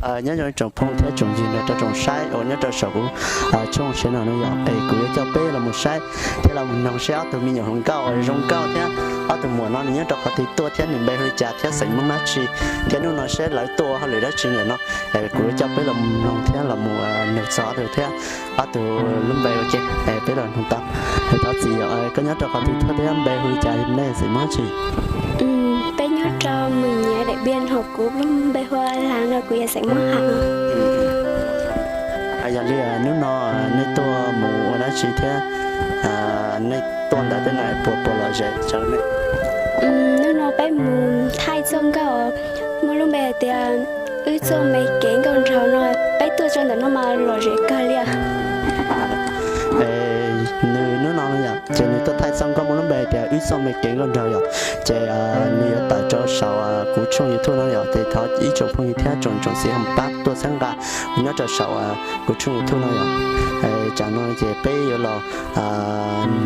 Nyob zoo tsoom phooj thiab tsoom ywg nrog rau tsoom saib uas nyob rau saum kuv tshooj sab no no yog es kuv yuav coj peb los mus saib thiab los mus noog seb ob tug me nyuam hluas nkauj uas zoo nkauj thiab ob tug muam no nws nyob rau qhov twg tuaj thiab nws npe hu li cas thiab xeem Hmoob dab tsi, thiab hnub no seb lawv tuaj ua hauj lwm dab tsi ntawm no. Es kuv yuav coj peb los mus noog thiab los mus noog txog ob tug thiab ob tug lub npe ua ke, peb los noog tau. Thov txim yom, koj nyob rau qhov twg thiab npe hu li cas, nej xeem Hmoob dab tsi? Peb nyob rau Mường Nhé, Điện Biên, ho kuv lub npe hu ua Las no, kuv yog xeem Hmoob Ham. Yog li hnub no nej tuaj mus ua dab tsi thiab nej tuaj ntawd tej no puas puas lom zem rau nej? Hnub no peb mus thaij txoj nkauj muaj lub npe hais tias wb txoj me kev nkauj nraug no, peb tuaj txog ntawm no mas lom zem kawg li. Nws hnub no yom ces nws tuaj thaij txoj nkauj muaj lub npe hais tias wb txoj me kev nkauj nraug yom, ces nws yuav tawm rau saum kuv tshooj YouTube no yom, ces thov ib tsoom phooj ywg thiab tsoom tsoom txiv ho pab tuaj txhawb nqa nyob rau saum kuv tshooj YouTube no yom. Tsam no ces peb yuav los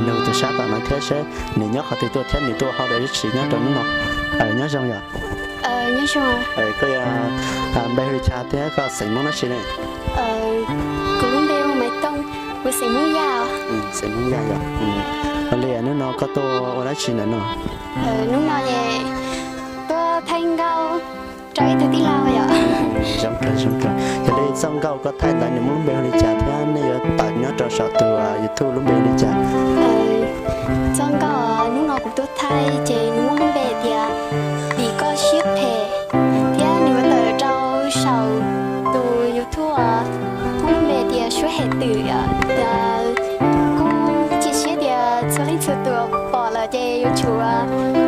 nug tus sab tom no thiab seb nws nyob qhov twg tuaj thiab nws tuaj ua hauj lwm dab tsi nyob rau hnub no. Nyob zoo yom. Koj yog npe hu li cas thiab koj xeem Hmoob dab tsi ne? Kuv lub npe hu Maiv Tooj, kuv xeem Hmoob Yaj. Xeem Hmoob Yaj yom. Ua li hnub no koj tuaj ua dab tsi ntawm no? Hnub no tuaj thaij nkauj rau ib tug tij laug yom. Zoo kawg zoo kawg. Yog li txoj nkauj koj thaij ntawd nws muaj lub npe hu li cas thiab nej yuav tawm nyob rau saum tus YouTube lub npe hu li cas? Txoj nkauj hnub no kuv tuaj thaij ces nws muaj lub npe tias Vim Koj Siab Phem, thiab nws yuav tawm rau saum tus YouTube muaj lub npe tias Suab Hem Twm. Kuj cia siab tias txhua leej txhua tus pom lawm ces yuav tsum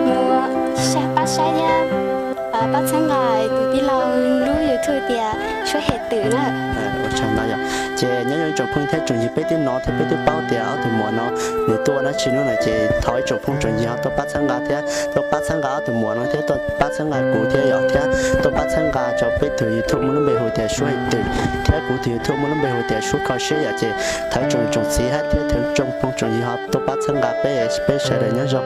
mus pab saib thiab pab txhawb nqa tus tij laug lub YouTube tias Suab Hem Twm na. Ua tsaug ntau yom. Ces nyob zoo tsoom phooj thiab tsoom ywg, peb twb hnov thiab peb twb paub tias ob tug muam no nws tuaj ua dab tsi no na, ces thov ib tsoom phooj tsoom ywg ho tuaj pab txhawb nqa thiab tuaj pab txhawb nqa ob tug muam no thiab tuaj pab txhawb nqa kuv thiab yom, thiab tuaj pab txhawb nqa rau peb tus YouTube muaj lub npe hu tias Suab Hem Twm thiab kuv tus YouTube muaj lub npe hu tias Suab Kho Siab yom. Ces thov tsoom tsoom txiv thiab tsoom phooj tsoom ywg ho tuaj pab txhawb nqa peb, peb sawv daws nyob zoo.